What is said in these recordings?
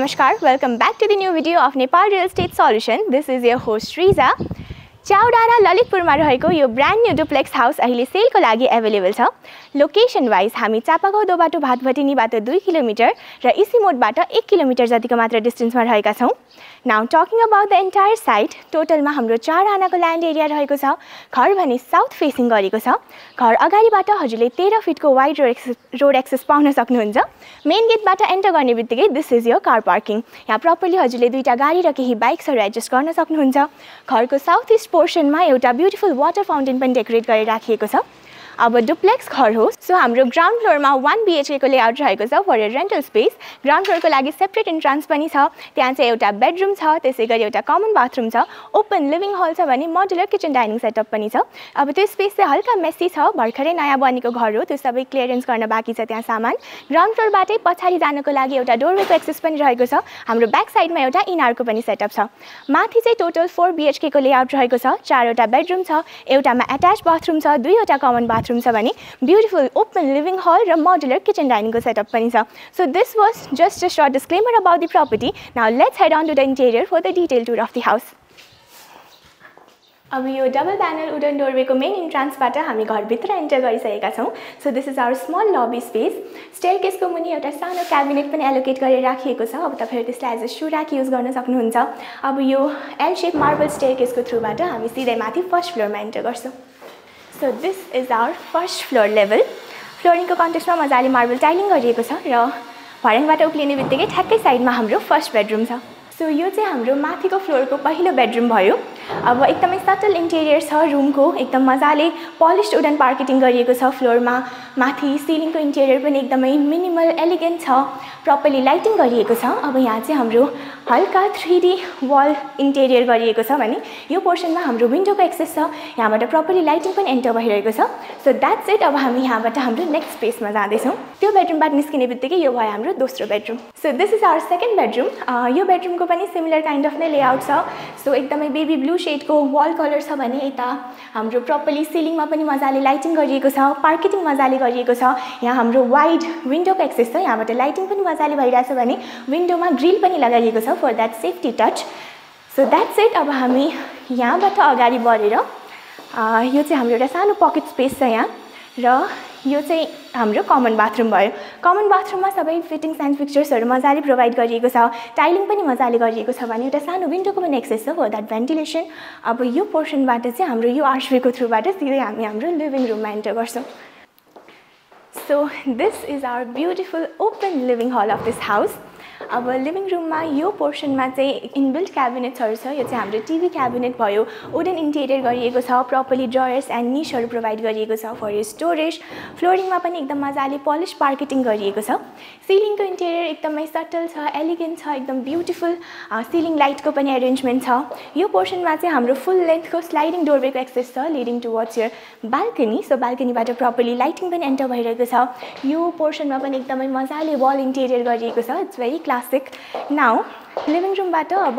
Namaskar, welcome back to the new video of Nepal Real Estate Solution. This is your host Riza. Chowdara ललितपुरमा रहेको यो brand new duplex house अहिले सेलको लागि available छ। Location wise हामी चापागाउँबाट भातभटिनीबाट 2 kilometre र इसीमोडबाट 1 kilometre जतिको मात्र डिस्टेन्समा रहेका छौं। Now talking about the entire site, टोटलमा हाम्रो 4 आनाको ल्यान्ड एरिया रहेको छ। घर भने साउथ फेसिङ गरेको छ। घर अगाडिबाट हजुरले 13 फिटको वाइड रोड एक्सेस पाउन सक्नुहुन्छ। मेन गेटबाट एन्टर गर्ने बित्तिकै this is your car parking. यहाँ प्रपरली हजुरले दुईटा गाडी र केही बाइक्सहरु एडजस्ट गर्न सक्नुहुन्छ। घरको साउथ ईस्ट पोर्सनमा एउटा ब्युटिफुल वाटर फाउन्टेन पनि डेकोरेट गरेर राखिएको छ। अब डुप्लेक्स घर हो, सो हाम्रो ग्राउन्ड फ्लोरमा 1 BHK को लेआउट रहेको छ फर रेन्टल स्पेस। ग्राउन्ड फ्लोरको लागि सेपरेट एन्ट्रान्स पनि छ। त्यहाँ चाहिँ एउटा बेडरुम छ, त्यसैगरी एउटा कमन बाथरुम छ, ओपन लिभिङ हल छ भने मोडुलर किचन डाइनिङ सेटअप पनि छ। अब त्यो स्पेस चाहिँ हल्का मेसी छ, भर्खरै नयाँ बनेको घर हो, त्यो सबै क्लियरेन्स गर्न बाँकी छ त्यहाँ सामान। ग्राउन्ड फ्लोरबाटै पछाडि जानको लागि एउटा डोरवेको एक्सेस पनि रहेको छ। हाम्रो ब्याक साइडमा एउटा इनारको पनि सेटअप छ। माथि चाहिँ टोटल 4 BHK को लेआउट रहेको छ। 4वटा बेडरुम छ, एउटामा अट्याच बाथरुम छ, 2वटा कमन बाथरुम छ भने ब्युटिफुल ओपन लिभिङ हल र मोडुलर किचन डाइनिङको सेटअप पनि छ। So this was just a short disclaimer about the property. Now let's head on to the interior for the detail tour of the house. अब यो double panel wooden डोरवेको main इन्ट्रान्सबाट हामी घरभित्र enter गरिसकेका छौँ। So this is our small lobby space. स्टेयरकेसको मुनि एउटा सानो क्याबिनेट पनि एलोकेट गरेर राखिएको छ। अब तपाईहरु त्यसलाई as a shoe rack use गर्न सक्नुहुन्छ। अब यो एल शेप मार्बल स्टेयरकेसको थ्रुबाट हामी सिधै माथि फर्स्ट फ्लोरमा एन्टर गर्छौँ। So this is our first floor level. फ्लोरिङको कन्टेक्स्टमा मजाले मार्बल टाइलिङ गरिएको छ र भर्याङबाट उक्लिने बित्तिकै ठ्याक्कै साइडमा हाम्रो फर्स्ट बेडरुम छ। सो यो चाहिँ हाम्रो माथिको फ्लोरको पहिलो बेडरुम भयो। अब एकदमै सटल इन्टेरियर छ रुमको, एकदम मजाले पोलिस्ड वुडन पार्केटिङ गरिएको छ फ्लोरमा। माथि सिलिङको इन्टेरियर पनि एकदमै मिनिमल एलिगेन्ट छ, प्रपरली लाइटिङ गरिएको छ। अब यहाँ चाहिँ हाम्रो हल्का 3D वल इन्टेरियर गरिएको छ भने यो पोर्सनमा हाम्रो विन्डोको एक्सेस छ, यहाँबाट प्रपरली लाइटिङ पनि एन्टर भइरहेको छ। So that's it. अब हामी यहाँबाट हाम्रो नेक्स्ट स्पेसमा जाँदैछौँ। त्यो बेडरुमबाट निस्किने बित्तिकै यो भयो हाम्रो दोस्रो bedroom. So this is our second bedroom. यो बेडरुमको पनि सिमिलर काइन्ड अफ नै लेआउट छ। सो एकदमै बेबी ब्लू शेडको वल कलर छ भने यता हाम्रो प्रपरली सिलिङमा पनि मजाले लाइटिङ गरिएको छ, पार्केटिङ मजाले गरिएको छ। यहाँ हाम्रो वाइड विन्डोको एक्सेस छ, यहाँबाट लाइटिङ पनि मजाले भइरहेछ भने विन्डोमा ग्रिल पनि लगाइएको छ for that safety touch. So that's it. अब हामी यहाँबाट अगाडि बढेर यो चाहिँ हाम्रो एउटा सानो पकेट स्पेस छ यहाँ, र यो चाहिँ हाम्रो कमन बाथरुम भयो। कमन बाथरुममा सबै फिटिङ्स एन्ड फिक्चर्सहरू मजाले प्रोभाइड गरिएको छ, टाइलिङ पनि मजाले गरिएको छ भने एउटा सानो विन्डोको पनि एक्सेस छ फर द्याट भेन्टिलेसन। अब यो पोर्सनबाट चाहिँ हाम्रो यो आर्चवेको थ्रुबाट सिधै हामी हाम्रो लिभिङ रुममा एन्टर गर्छौँ। So this is our beautiful open living hall of this house. अब लिभिङ रुममा यो पोर्सनमा चाहिँ इनबिल्ट क्याबिनेट्सहरू छ। यो चाहिँ हाम्रो टिभी क्याबिनेट भयो, वुडन इन्टेरियर गरिएको छ, प्रपरली ड्रयर्स एन्ड निसहरू प्रोभाइड गरिएको छ फर यो स्टोरेज। फ्लोरिङमा पनि एकदम मजाले पलिस पार्केटिङ गरिएको छ। सिलिङको इन्टेरियर एकदमै सटल छ, एलिगेन्ट छ, एकदम ब्युटिफुल सिलिङ लाइटको पनि एरेन्जमेन्ट छ। यो पोर्सनमा चाहिँ हाम्रो फुल लेन्थको स्लाइडिङ डोरवेको एक्सेस छ leading towards your balcony. So बाल्कनीबाट प्रपरली लाइटिङ पनि एन्टर भइरहेको छ। यो पोर्सनमा पनि एकदमै मजाले वल इन्टेरियर गरिएको छ। It's very classic. Now living रुमबाट अब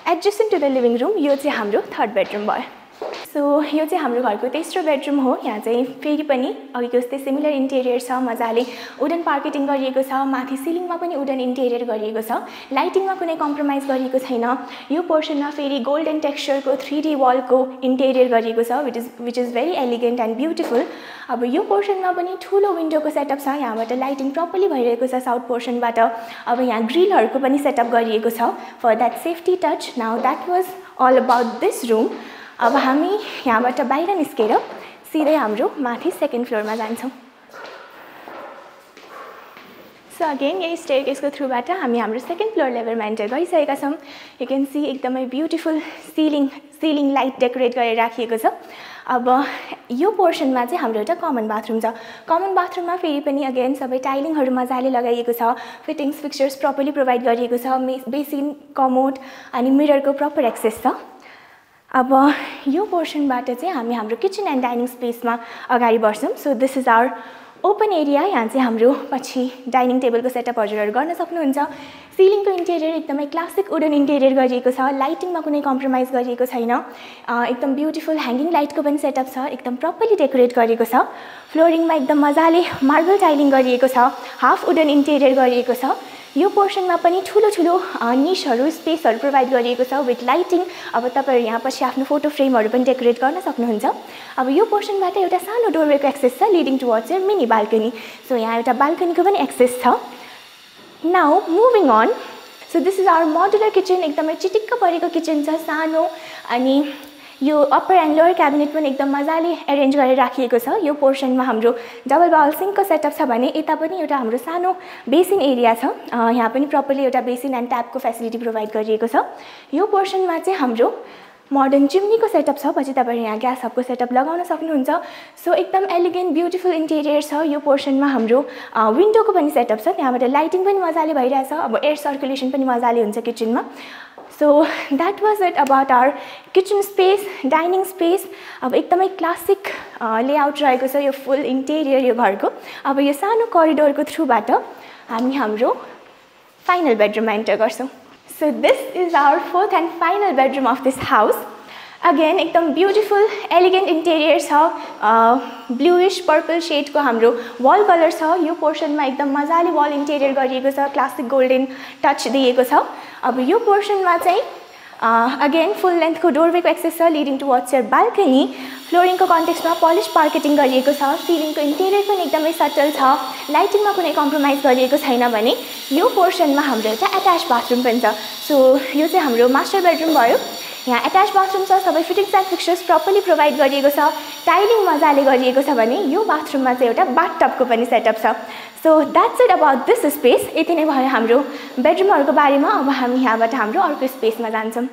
एडजस्टेन्ट टु द लिभिङ रुम यो चाहिँ हाम्रो थर्ड बेडरुम भयो। सो यो चाहिँ हाम्रो घरको तेस्रो बेडरुम हो। यहाँ चाहिँ फेरि पनि अघिको जस्तै सिमिलर इन्टेरियर छ, मजाले वुडन पार्केटिङ गरिएको छ। माथि सिलिङमा पनि वुडन इन्टेरियर गरिएको छ, लाइटिङमा कुनै कम्प्रोमाइज गरिएको छैन। यो पोर्सनमा फेरि गोल्डन टेक्सचरको 3D वलको इन्टेरियर गरिएको छ which is very elegant and beautiful. अब यो पोर्सनमा पनि ठुलो विन्डोको सेटअप छ, यहाँबाट लाइटिङ प्रपरली भइरहेको छ साउथ पोर्सनबाट। अब यहाँ ग्रिलहरूको पनि सेटअप गरिएको छ for that safety touch. Now that was all about this room. अब हामी यहाँबाट बाहिर निस्केर सिधै हाम्रो माथि सेकेन्ड फ्लोरमा जान्छौँ। सो अगेन यही स्टेयरकेसको थ्रुबाट हामी हाम्रो सेकेन्ड फ्लोर लेभलमा एन्टर गरिसकेका छौँ। यु क्यान सी एकदमै ब्युटिफुल सिलिङ लाइट डेकोरेट गरेर राखिएको छ। अब यो पोर्सनमा चाहिँ हाम्रो एउटा कमन बाथरुम छ। कमन बाथरुममा फेरि पनि अगेन सबै टाइलिङहरू मजाले लगाइएको छ, फिटिङ्स फिक्चर्स प्रपरली प्रोभाइड गरिएको छ, बेसिन, कमोड अनि मिररको प्रपर एक्सेस छ। अब यो पोर्सनबाट चाहिँ हामी हाम्रो किचन एन्ड डाइनिङ स्पेसमा अगाडि बढ्छौँ। So this is our open area. यहाँ चाहिँ हाम्रो पछि डाइनिङ टेबलको सेटअप हजुरहरू गर्न सक्नुहुन्छ। सिलिङको इन्टेरियर एकदमै क्लासिक वुडन इन्टेरियर गरिएको छ, लाइटिङमा कुनै कम्प्रोमाइज गरिएको छैन। एकदम ब्युटिफुल ह्याङ्गिङ लाइटको पनि सेटअप छ, एकदम प्रपरली डेकोरेट गरेको छ। फ्लोरिङमा एकदम मजाले मार्बल टाइलिङ गरिएको छ, हाफ वुडन इन्टेरियर गरिएको छ। यो पोर्सनमा पनि ठुलो ठुलो निशहरू स्पेसहरू प्रोभाइड गरिएको छ विथ लाइटिङ। अब तपाईहरु यहाँ पछि आफ्नो फोटो फ्रेमहरू पनि डेकोरेट गर्न सक्नुहुन्छ। अब यो पोर्सनबाट एउटा सानो डोरवेको एक्सेस छ leading towards your mini balcony. So यहाँ एउटा बाल्कनीको पनि एक्सेस छ। Now moving on, so this is our modular kitchen. एकदमै चिटिक्क परेको किचन छ, सानो, अनि यो अप्पर एन्ड लोवर क्याबिनेट पनि एकदम मजाले एरेन्ज गरेर राखिएको छ। यो पोर्सनमा हाम्रो डबल बाउल सिङ्कको सेटअप छ भने यता पनि एउटा हाम्रो सानो बेसिन एरिया छ। यहाँ पनि प्रपरली एउटा बेसिन एन्ड ट्यापको फेसिलिटी प्रोभाइड गरिएको छ। यो पोर्सनमा चाहिँ हाम्रो मोडर्न चिम्नीको सेटअप छ, पछि तपाईहरु यहाँ ग्यास हबको सेटअप लगाउन सक्नुहुन्छ। सो एकदम एलिगेन्ट ब्युटिफुल इन्टेरियर छ। यो पोर्सनमा हाम्रो विन्डोको पनि सेटअप छ, त्यहाँबाट लाइटिङ पनि मजाले भइरहेछ। अब एयर सर्कुलेसन पनि मजाले हुन्छ किचनमा। So that was it about our kitchen space, dining space. अब एकदमै क्लासिक लेआउट रहेको छ यो फुल इन्टेरियर यो घरको। अब यो सानो करिडोरको थ्रुबाट हामी हाम्रो फाइनल बेडरुममा एन्टर गर्छौँ। So this is our fourth and final bedroom of this house. Again एकदम ब्युटिफुल एलिगेन्ट इन्टेरियर छ। ब्लुइश पर्पल शेडको हाम्रो वल कलर छ। यो पोर्सनमा एकदम मजाले वल इन्टेरियर गरिएको छ, क्लासिक गोल्डन टच दिएको छ। अब यो पोर्सनमा चाहिँ अगेन फुल लेन्थको डोरवेको एक्सेस छ लिडिङ टुवर्ड्स योर बाल्कनी। फ्लोरिङको कन्टेक्स्टमा पलिश पार्केटिङ गरिएको छ। सिलिङको इन्टेरियर पनि एकदमै सटल छ, लाइटिङमा कुनै कम्प्रोमाइज गरिएको छैन भने यो पोर्सनमा हाम्रो एउटा एट्याच बाथरुम पनि छ। सो यो चाहिँ हाम्रो मास्टर बेडरुम भयो। यहाँ एट्याच बाथरुम छ, सबै fittings and fixtures properly provide गरिएको छ, टाइलिङ मजाले गरिएको छ भने यो बाथरुममा चाहिँ एउटा बाथटबको पनि सेटअप छ। So that's it about this space. यति नै भयो हाम्रो बेडरुमहरूको बारेमा। अब हामी यहाँबाट हाम्रो अर्को स्पेसमा जान्छौँ।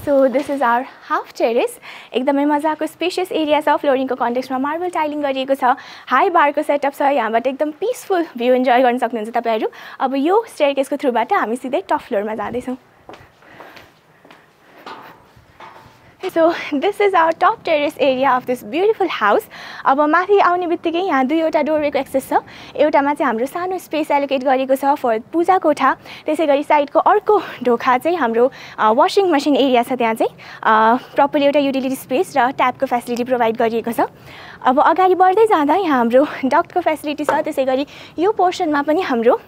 So this is our half terrace. एकदमै मजाको स्पेसियस एरिया छ। फ्लोरिङको कन्टेक्स्टमा मार्बल टाइलिङ गरिएको छ, हाई बारको सेटअप छ। यहाँबाट एकदम पिसफुल भ्यू इन्जोय गर्न सक्नुहुन्छ तपाईहरु। अब यो स्टेयरकेसको थ्रुबाट हामी सिधै टप फ्लोरमा जाँदैछौँ। So this is our top terrace area of this beautiful house. अब माथि आउने बित्तिकै यहाँ दुईवटा डोरवेको एक्सेस छ। एउटामा चाहिँ हाम्रो सानो स्पेस एलोकेट गरेको छ फर पूजा कोठा। त्यसै गरी साइडको अर्को ढोका चाहिँ हाम्रो वासिङ मसिन एरिया छ। त्यहाँ चाहिँ प्रपरली एउटा युटिलिटी स्पेस र ट्यापको फेसिलिटी प्रोभाइड गरिएको छ। अब अगाडि बढ्दै जाँदा यहाँ हाम्रो डक्टको फेसिलिटी छ। त्यसै गरी यो पोर्सनमा पनि हाम्रो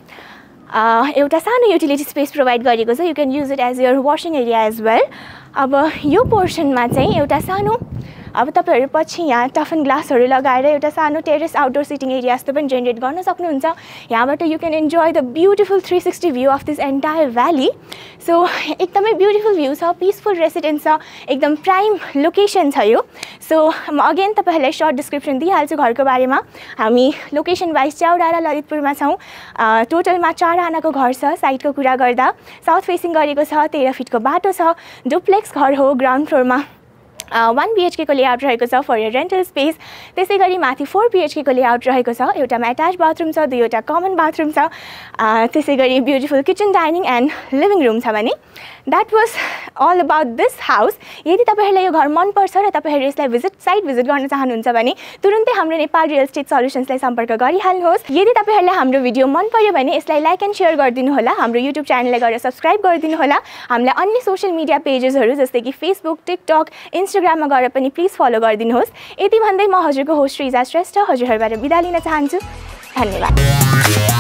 एउटा सानो युटिलिटी स्पेस प्रोभाइड गरेको छ। You can use it as your washing area as well. अब यो पोर्सनमा चाहिँ एउटा सानो अब तपाईहरु पछि यहाँ टफन ग्लासहरू लगाएर एउटा सानो टेरेस आउटडोर सिटिङ एरिया जस्तो पनि जेनेरेट गर्न सक्नुहुन्छ। यहाँबाट you can enjoy the beautiful 360 view of this entire valley. So एकदमै ब्युटिफुल भ्यू छ, पिसफुल रेसिडेन्स छ, एकदम प्राइम लोकेसन छ यो। सो म अगेन तपाईहरुलाई सर्ट डिस्क्रिप्सन दिइहाल्छु घरको बारेमा। हामी लोकेसन वाइज च्याउडा र ललितपुरमा छौँ। टोटलमा 4 आनाको घर छ। साइडको कुरा गर्दा साउथ फेसिङ गरेको छ, 13 फिटको बाटो छ, डुप्लेक्स घर हो। ग्राउन्ड फ्लोरमा 1 BHK को लेआउट रहेको छ फर यर रेन्टल स्पेस। त्यसै गरी माथि 4 BHK को लेआउट रहेको छ। एउटामा एट्याच बाथरुम छ, दुईवटा कमन बाथरुम छ। त्यसै गरी beautiful kitchen, dining and living room छ भने that was all about this house. यदि तपाईहरुलाई यो घर मनपर्छ र तपाईहरु यसलाई साइट भिजिट गर्न चाहनुहुन्छ भने तुरुन्तै हाम्रो नेपाल रियल एस्टेट सल्युशन्सलाई सम्पर्क गरिहाल्नुहोस्। यदि तपाईहरुलाई हाम्रो भिडियो मन पर्यो भने यसलाई लाइक एन्ड शेयर गरिदिनु होला। हाम्रो युट्युब च्यानललाई गएर सब्स्क्राइब गरिदिनु होला। हामीलाई अन्य सोशल मिडिया पेजेसहरू जस्तै कि फेसबुक, टिकटक, इन्स्टाग्राममा गएर पनि प्लिज फलो गरिदिनुहोस्। यति भन्दै म हजुरको होस्ट रिजा श्रेष्ठ हजुरहरुबाट बिदा लिन चाहन्छु। धन्यवाद।